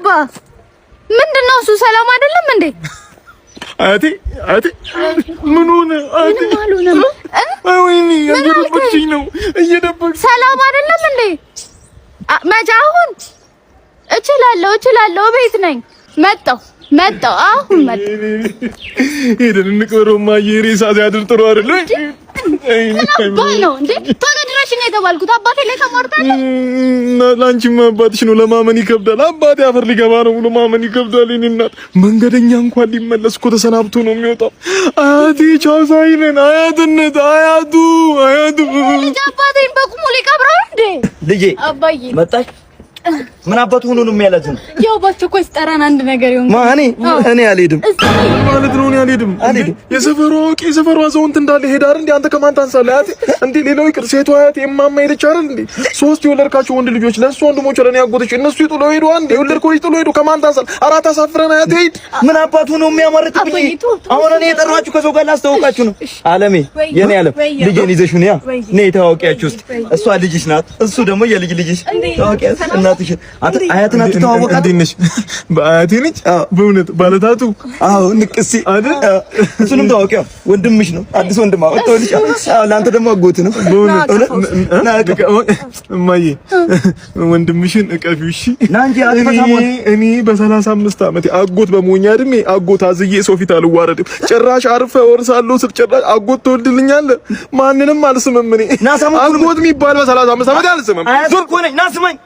አባ ምንድን ነው እሱ? ሰላም አይደለም እንዴ? አያቴ አያቴ፣ ምን ሆነ አያቴ? ምንም አልሆነም። ወይኔ እየደበቅሽኝ ነው፣ እየደበቅሽ። ሰላም አይደለም እንዴ? መቼ አሁን? እችላለሁ እችላለሁ፣ ቤት ነኝ። መጣሁ መጣሁ፣ አሁን መጣሁ። ሄደን እንቅበረው እማዬ፣ ሬሳ ሲያድር ጥሩ አይደለም። አባ ነው እንዴ? ቶሎ ድረሽ ነው የተባልኩት። አባቴ ላይ ተሟርታለህ። ለአንቺማ አባትሽ ነው፣ ለማመን ይከብዳል። አባቴ አፈር ሊገባ ነው ብሎ ማመን ይከብዳል። የእኔ እናት መንገደኛ እንኳን ሊመለስ እኮ ተሰናብቶ ነው የሚወጣው። አያቴ ቻው ሳይለን አያትነት አያቱ አያቱ ልጅ አባቴን በቁሙ ሊቀብረው እንዴ? ልጄ አባዬ መጣሽ? ምን አባቱ ሆኖ ነው የሚያላዝን? ያው በአስቸኳይ ስጠራን አንድ ነገር ይሁን። ማ እኔ እኔ አልሄድም ማለት ነው። እኔ አልሄድም። አልሄድም። የሰፈሩ አዋቂ የሰፈሩ አዛውንት እንዳለ ሄዳ አይደል እንዴ? አንተ ከማን ታንሳለህ? አያቴ እንዴ ሌላው ይቅር ሴቷ አያቴ የማማ ሄደች አይደል እንዴ? ሶስት የወለድካቸው ወንድ ልጆች ለእሱ ወንድሞች ለእኔ አጎቶች እነሱ ጥሎ ሄዱ። አንድ የወለድከው ልጅ ጥሎ ሄዱ። ከማን ታንሳለህ? አራት አሳፍረን አያቴ ሂድ። ምን አባቱ ነው የሚያማርጥብኝ? አባዬ ተው፣ ተው። አሁን እኔ የጠራኋችሁ ከሰው ጋር ላስተዋውቃችሁ ነው። አለሜ የኔ አለም ልጄን ይዘሽው ነያ ነይ ተዋወቂያችሁ ውስጥ እሷ ልጅሽ ናት፣ እሱ ደግሞ የልጅ ልጅሽ። ተዋወቂያት እናትሽን። አንተ አያትን አትተዋወቃት? እንዴት ነሽ? በአያቴ ነች። በእውነት ባለታቱ። አዎ ንቅሲ አይደል? እሱንም ተዋወቂው፣ ወንድምሽ ነው። አዲስ ወንድም አወጣሁልሽ። አዎ ለአንተ ደግሞ አጎት ነው። በእውነት ና እማዬ ወንድምሽን እቀፊው እሺ። ና እንጂ አትፈታም። እኔ በ35 ዓመቴ አጎት በመሆኛ እድሜ አጎት አዝዬ ሰው ፊት አልዋረድም። ጭራሽ አርፈ ወርሳለሁ ስል ጭራሽ አጎት ትወልድልኛለህ። ማንንም አልስምም። እኔ ና ሳሙን። አጎት የሚባል በ35 ዓመቴ አልስምም። አያት እኮ ነኝ። ና ስማኝ።